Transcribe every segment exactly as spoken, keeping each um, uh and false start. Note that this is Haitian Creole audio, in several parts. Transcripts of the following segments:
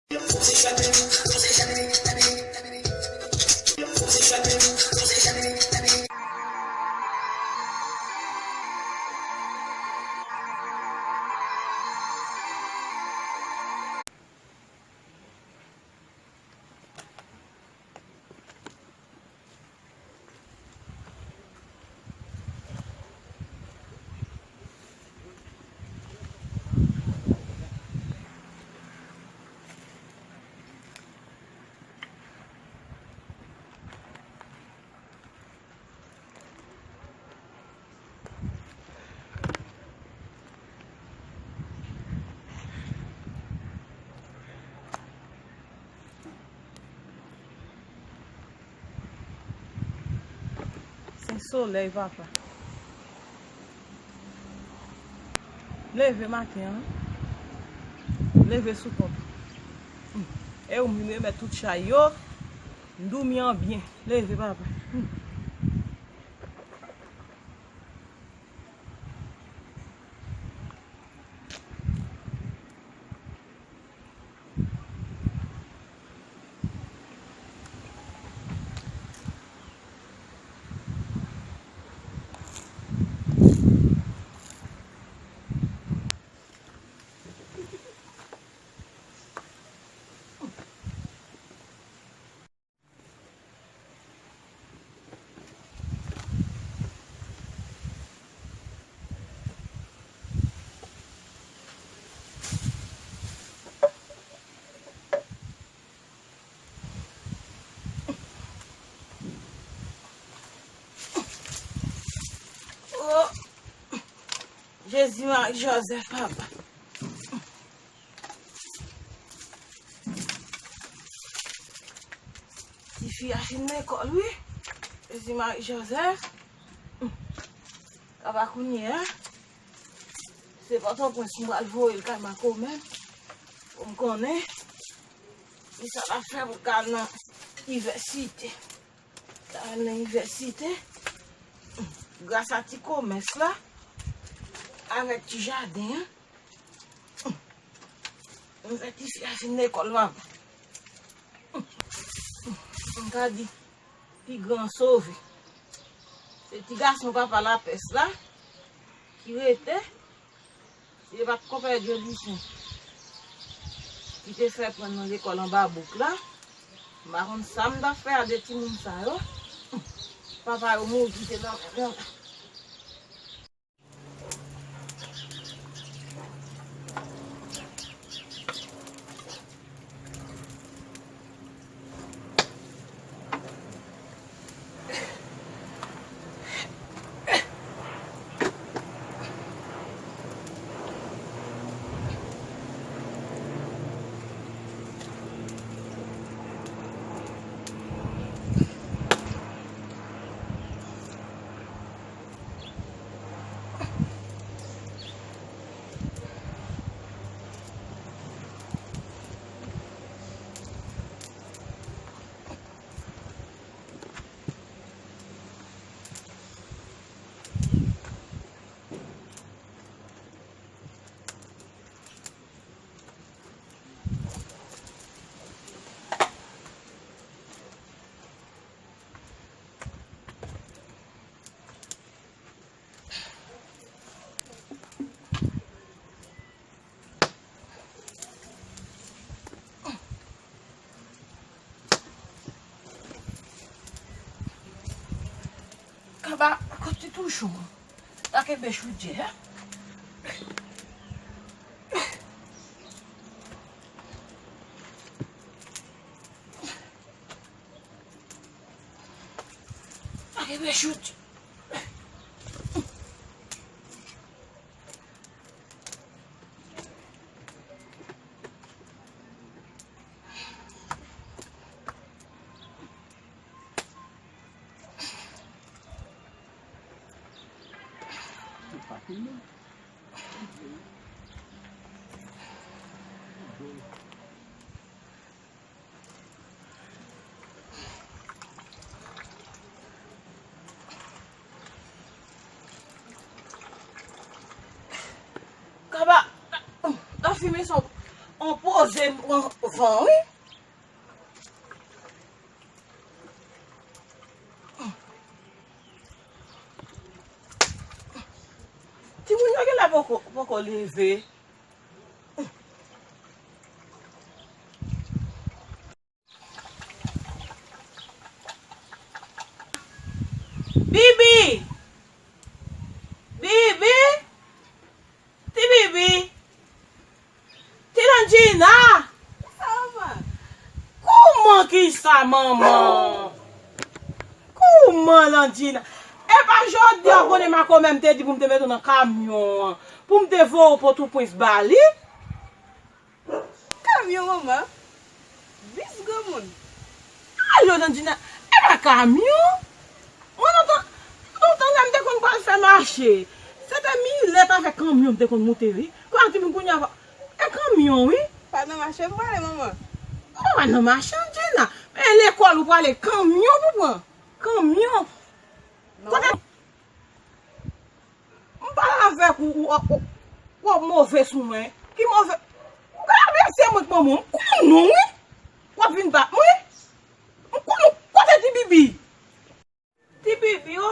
Se solèy, papa. Leve maten an. Leve sou kont. E ou m vin remèt tout chay yo. M doumi an byen. Leve, papa. Oh, Jezi, Mari, Jozèf, papa. Tifi a fin lekòl, wi. Jezi, Mari, Jozèf. Papa, kounye a, se Pòtoprens m pral voye l kay makomè. Pou m konnen kisa l ap fè pou l ka al nan inivèsite. Ka al nan inivèsite. Gras a ti komès la, avèk ti jaden an. M fè tifi a fin lekòl, papa. M ka di, pi gran sove. Se ti gason papa Lapès la ki rete. Si se pa t konpè Djolifen ki te fè pran nan lekòl anba bouk la, m pa konn sa m t ap fè a de timoun sa yo. Papa yo mouri kite nan men m. Kaba, kote touchon? Pa kenbe chodyè a. Pa kenbe chodyè. Kaba, ta fimen son, on po, Poze m pran van, wi. Timoun yo genlè poko, poko leve. Bibi! Bibi! Ti Bibi! Ti Landjina! Kisa, manman? Kouman kisa, manman? Kouman, Landjina? Epa jodi a w konnen makomè m te di pou m te mete w nan kamyon an, pou m te voye w Pòtoprens ba li? Kamyon, manman. Bis granmoun. Alo, Landjina, e pa kamyon? Mwen lontan, lontan la m te konn pral fè mache. Se te milèt avèk kamyon m te konn moute, wi. Kwa ti moun kounye a, e kamyon, wi. Pa nan mache m prale, manman. Ou pa nan mache, Landjina. Men lekòl ou prale, kamyon pou pran. Kamyon. Non. Kote M pale avèk ou, ou, ou, ou, ou move sou mwen. Ki move? Ou ka mesye mwen k manman, m konnen w, wi. W ap vin bat mwen. M konnen w. Kote Ti Bibi? Ti Bibi, o.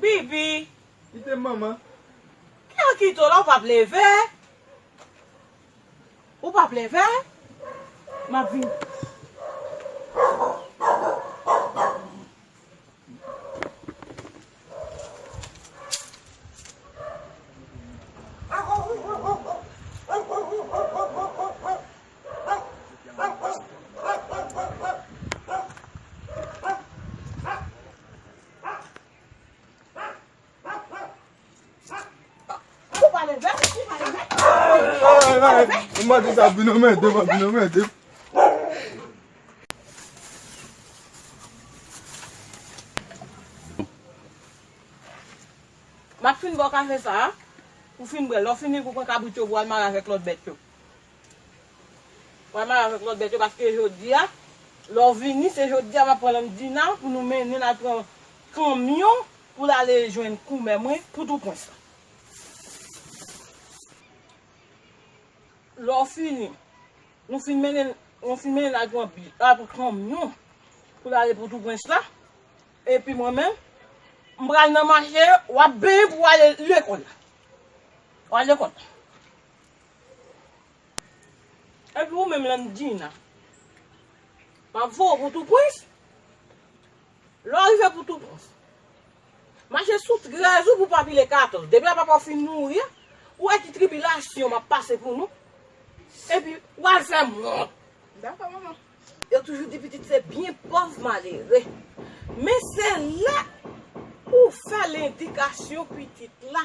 Bibi. Kite m, manman. Ki an kite w la, ou p ap leve? Ou p ap leve? M ap vin. Ou pa leve, ou pa leve. Ay, ay, ay, m pa di sa, vin anmède m, vin anmède m. M ap fin ba w kafe sa a, pou fin bwè l. Lè w fini, pou pran kabrit yo, pou w al mare avèk lòt bèt yo. Pral mare avèk lòt bèt yo, paske jodi a, lè w vini, se jodi a m ap pran Landjina pou nou mennen l al pran kamyon pou l ale jwenn koumè mwen Pòtoprens la. Lè w fini, nou fin mennen, nou fin mennen l al pran bi, al pran kamyon pou l ale Pòtoprens la. Epi mwen menm, m pral nan mache, w ap benyen pou w ale lekòl la. W al lekòl la. Epi ou menm, Landjina, m ap voye w Pòtoprens. Lè w rive Pòtoprens, mache sou trèz ou pou pa pile katòz. Depi la papa w fin mouri a, ou wè ki tribilasyon m ap pase pou nou. Epi, w al fè m wont. Dakò, manman. Yo toujou di pitit se byen pòv malere. Men se lè ou fè lendikasyon pitit la.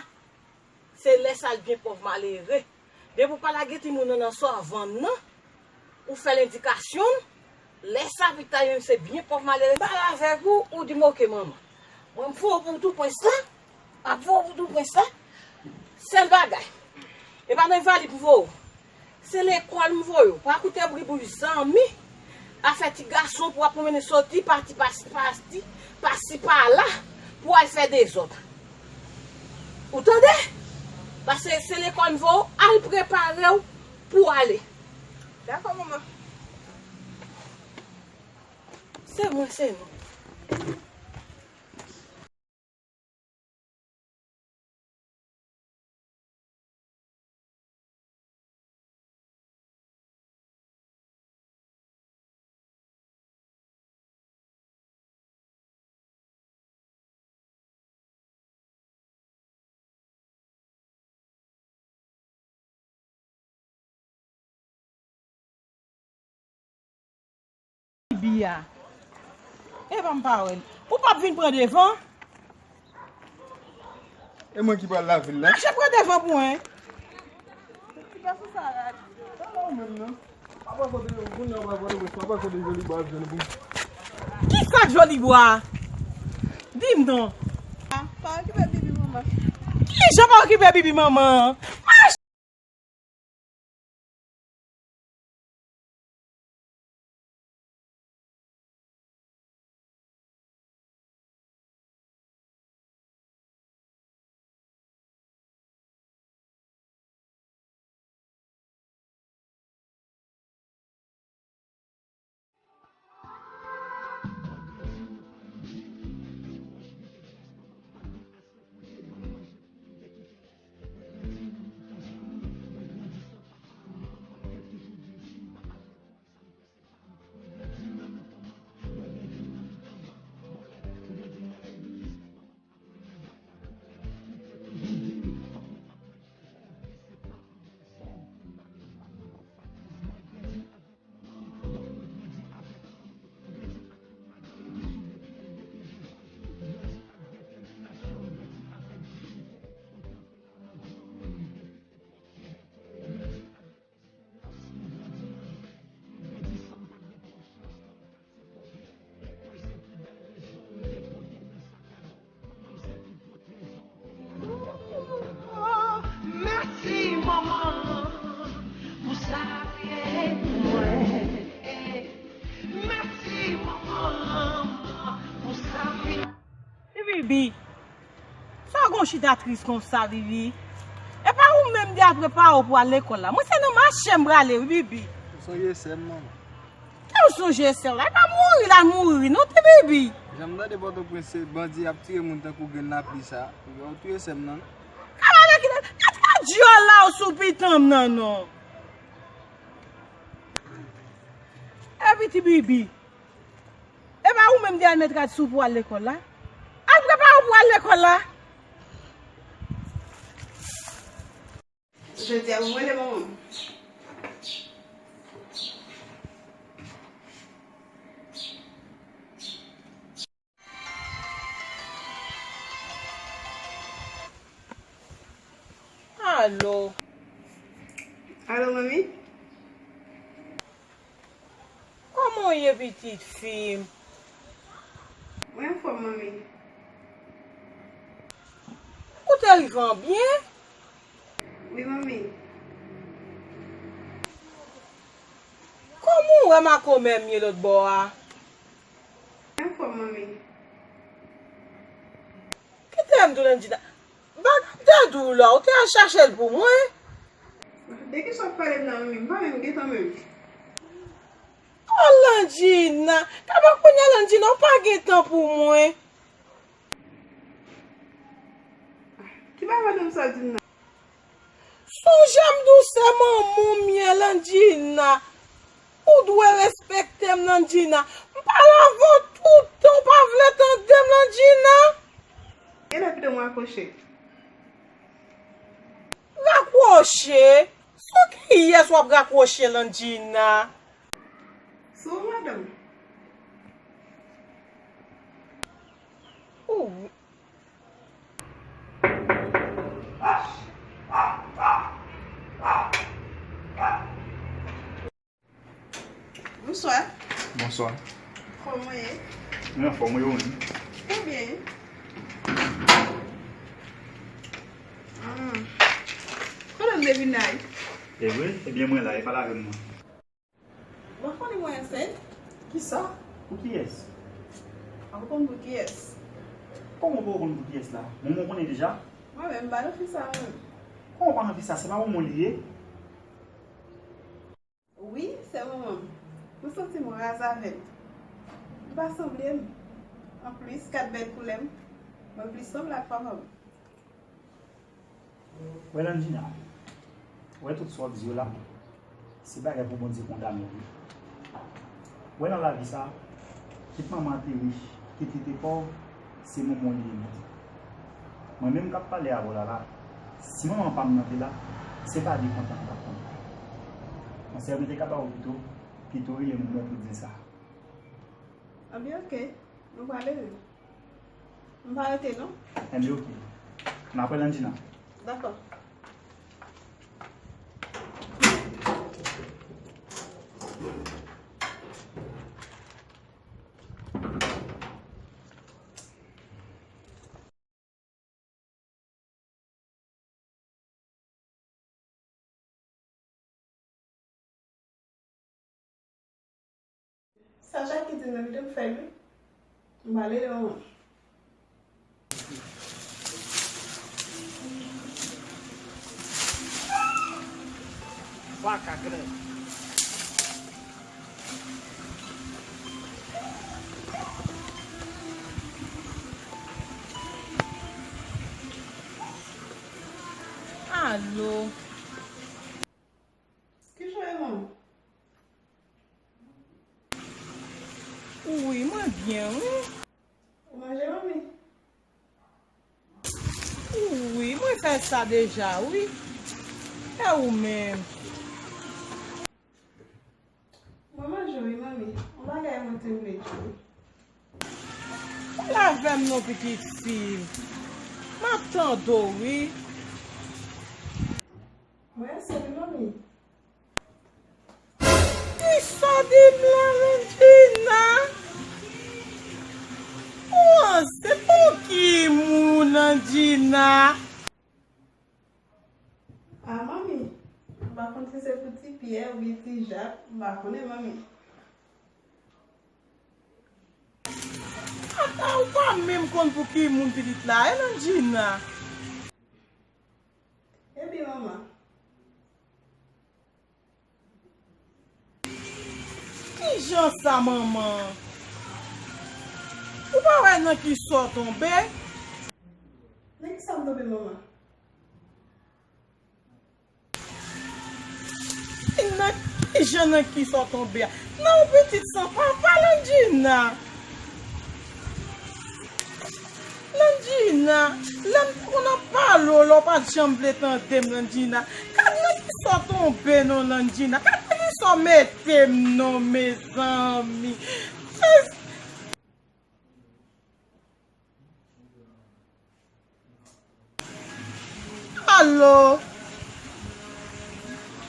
Se lè sa l byen pòv malere. Depi w pa lage timoun nan nan sò a vann nan, ou fè l endikasyon l, lè sa pitit la jwenn se byen pòv malere. Pale avèk ou, ou di m oke manman. Mwen m voye w Pòtoprens la, m ap voye w Pòtoprens la. Sèl bagay, e pa nan envalid m voye w. Se lekòl m voye w. Pa koute bri pou zanmi. Afè ti gason pou w ap pwomennen soti, pati, pasi, pasi, pasi pa la, pou w al fè dezòd. Ou tande? Paske se lekòl m voye w, al prepare w pou w ale. Dakò, manman. Se mwen, se nou. Bibi a. Epa m pa wè l. Ou p ap vin pran devan? E mwen ki pral lave l la. Mache pran devan pou mwen. Ti gason sa rad. Ala w menm non. Apa kote yo kounye a, apa kote yo, apa kote Jolibwa ap jwenn pou. Ki sa Jolibwa? Di m non. Ah, pa okipe Bibi, manman. Ki jan pa okipe Bibi, manman? Bibi, sa w gon chita tris konsa, Bibi? E pa ou menm ki ap prepare w pou al lekòl la? Mwen se nan mache m prale, wi, Bibi. Ou sonje sè m, manman. Kè w sonje sè w la? E pa mouri l al mouri, non, ti Bibi. Jan m tande Pòtoprens, se bandi ap tire moun tankou grenn lapli sa. Ou touye sè m nan. Kaba nan ki nan, gad, gad dyòl la ou sou pitan m nan, non. Epi ti Bibi. E pa ou menm ki al met rad sou pou al lekòl la? Al prepare w pou al lekòl la. Jodi a, pou mwen, le manman. Alo. Alo, manmi? Kòman w ye, pitit fi m? Mwen anfòm, manmi. Ou te rive an byen? Wi, manmi. Kòman w wè makomè m ye lòt bò a? Mwen anfòm, manmi. Kite m di w, Landina. Bagay m te di w la, ou te al chache l pou mwen? De kisa w ap pale m la, manmi? M pa menm gen tan menm. Oh, Landina, kaba kounye a, Landina, ou pa gen tan pou mwen? Ki bagay madanm sa di m nan? Sonje m di w se manman w m ye, Landina. Ou dwe respekte m, Landina. M pale avè w tout tan, ou pa vle tande m, Landina. Genlè pito m rakwoche. Rakwoche? Sou kiyès w ap rakwoche, Landina? Sou ou, madanm. Ou. Bonswa. Bonswa. Kòman w ye? Mwen anfòm, wi, ou menm? Mwen byen. Ah. Kote m te vin la, wi? E vre? Ebyen, mwen la, e pale avè m non. Mwen konnen mwen ansent. Kisa? Pou kiyès? A, ou konn pou kiyès? Kòman ou poko konn pou kiyès la? Mwen, mwen konnen deja. Mwen menm, m pa nan fi sa, mwen. Kòman ou pa nan fi sa? Se pa manman w li ye? Wi, se manman m. Mwen santi m raz avè l. Li pa sanble m. Anplis, gad bèl koulè m. Mwen plis sanble ak papa m. Wè, Landina, wè tout sa w ap di yo la, se bagay pou Bondye kondane w wi. Wè nan lavi sa, kit manman an te rich, kit li te pòv, se manman w li ye nèt. Mwen menm k ap pale avè w la la, si manman pa m nan te la, se pa de kontan m t ap kontan. Konsèy mwen te ka ba w pito, pito rele manman w pou di l sa. Anben, oke. Nou prale wi. M pa rete non. Anben, oke. N ap wè Landina. Dakò. Sa Jackie di nan videyo m fè l wi. M pale de manman. Vaka grèl. Alo. Kijan w ye, manmi? Wi, mwen byen, wi. Ou manje, manmi? Wi, mwen fè sa deja, wi. E ou menm? Mwen manje, wi, manmi. Yon bagay mwen te vle di w. Pale avè m non, pitit fi m. M ap tande w, wi. Mwen ansent wi, manmi. Kisa w di m la, Landina? Ou ansent pou ki moun, Landina? A, manmi, m pa konn si se pou Ti Pyè oubyen Ti Jak, m pa konnen, manmi. Ata ou pa menm konn pou ki moun pitit la ye, Landjina. Epi manman. Kijan sa, manman? Ou pa wè nan ki sa w tonbe? Nan ki sa m tonbe, manman? Nan kijan, nan ki sa w tonbe a? Nan yon pitit san papa, Landjina. Landjina, lè m te konn ap pale w la, w pa t janm vle tande m, Landjina. Gad nan ki sa w tonbe non, Landjina. Gad nan ki sa w mete m non, mezanmi. Alo?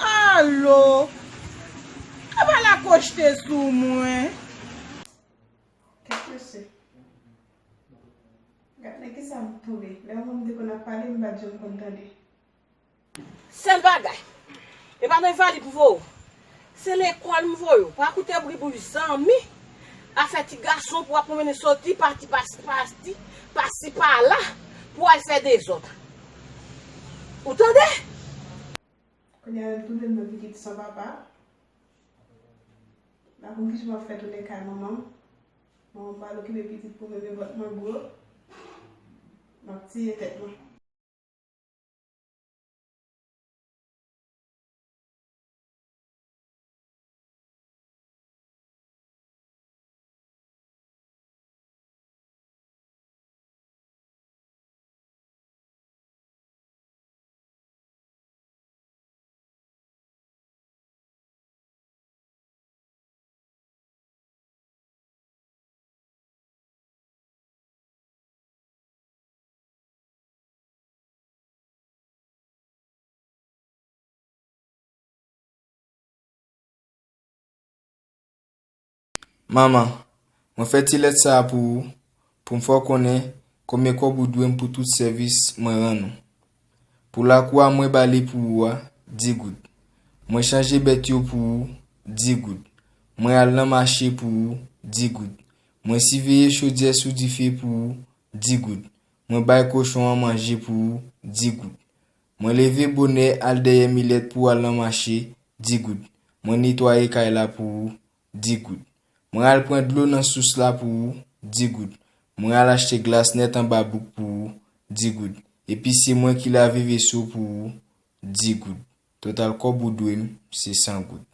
Alo? Epa la kochte sou mwen. Kèt mesye. Gad nan kisa m tonbe. Lè yon moun te konn ap pale, m pa t janm konn tande. Sèl bagay, e pa nan valib pou voye w. Se lekòl m voye w. Pa koute bri pou zanmi. Afè ti gason pou w ap mennen soti, pati pasi, pasi, pasi pa la, pou w al fè dezòd. Ou tande? Kounye a, yo twouve m nan pitit san papa. M pa konn kijan m ap fè tounen kay manman m. Manman m pral okipe pitit pou mwen, men vant mwen gwo. M ap tiye tèt mwen. Manman, mwen fè ti lèt sa a pou ou, pou m fè w konnen konbyen kòb ou dwe m pou tout sèvis mwen rann ou. Pou lakou a mwen bale pou ou a, di goud. Mwen chanje bèt yo pou ou, di goud. Mwen al nan mache pou ou, di goud. Mwen siveye chodyè sou dife pou ou, di goud. Mwen bay kochon an manje pou ou, di goud. Mwen leve bonè al dèyè milèt pou al nan mache, di goud. Mwen netwaye kay la pou ou, di goud. Mwen al pran dlo nan sous la pou ou, di goud. Mwen al achte glas nèt anba bouk pou ou, di goud. Epi se mwen ki lave veso pou ou, di goud. Total kòb ou dwe m, se san goud.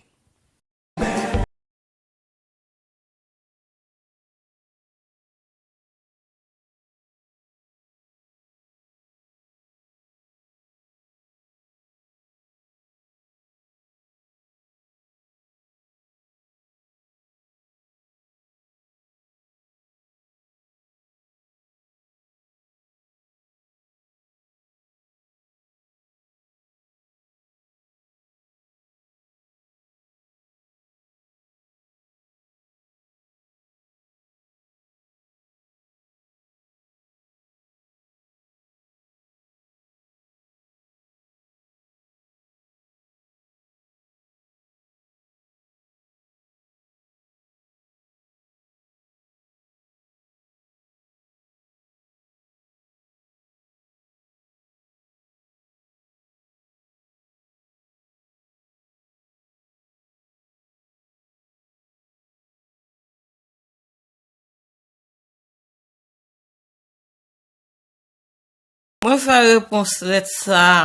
Mwen fè repons lèt sa a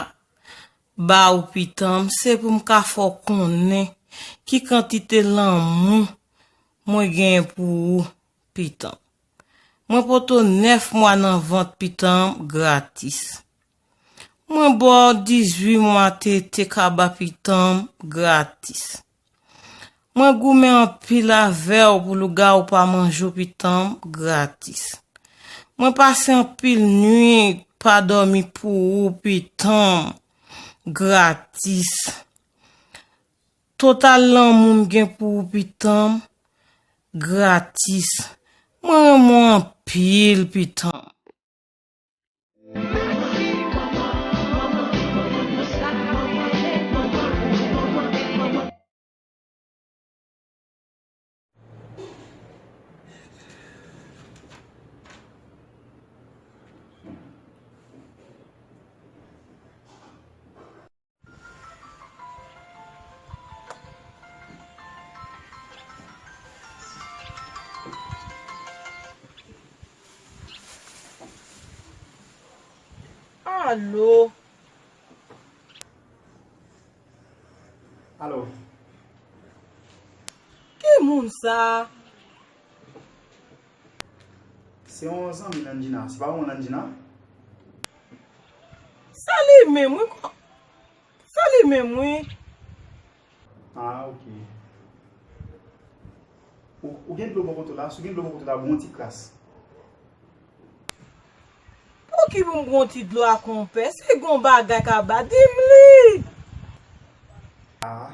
ba ou, pitan m, se pou m ka fè w konnen ki kantite lanmou mwen genyen pou ou, pitan m. Mwen pote w nèf mwa nan vant, pitan m, gratis. Mwen ba w dizuit mwa tete kaba, pitan m, gratis. Mwen goumen anpil avè w pou lougawou pa manje w, pitan m, gratis. Mwen pase anpil nuit pa dòmi pou ou, pitan m, gratis. Total lanmou m gen pou ou, pitan m, gratis. Mwen renmen w anpil, pitan m. Alo. Alo. Ki moun sa? Se yon zanmi Landjina. Se pa ou Landjina? Se li menm, wi. Ko-, se li menm, wi. Ah, ok. Ou, ou gen dlo bò kote w la? Si w gen dlo bò kote w la, bon ti kras. Pouki pou m pran yon ti dlo a konpè? Si gon bagay ka ba, di m li. Ah.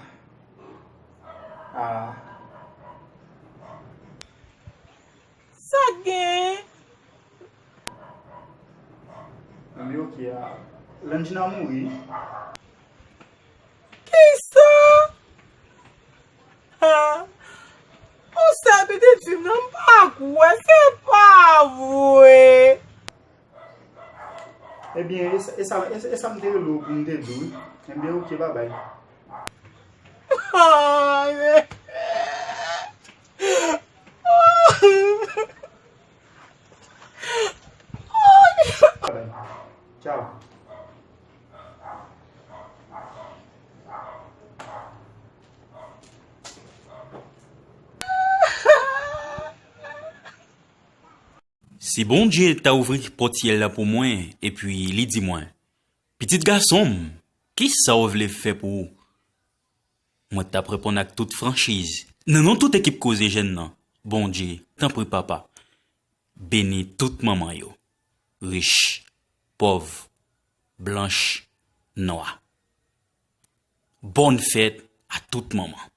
Ah. Sa k gen? Anben, ok, ah. Landjina mouri. Kisa? Ha? Ou sa pitit fi m nan, m pa kwè, se pa vre. Ebyen, e sa, e sa, e sa, e sa m te rele w pou m te di w, wi. Ebyen, ok, babay. Ay. Babay. Tchaw. Si Bondye ta ouvri pòt syèl la pou mwen, epi li di mwen, "Pitit gason m, kisa w vle fè pou ou?" Mwen t ap reponn ak tout franchiz, nan non tout ekip Koze Jèn nan, Bondye, tanpri Papa, beni tout manman yo, rich, pòv, blanch, nwa. Bòn fèt a tout manman.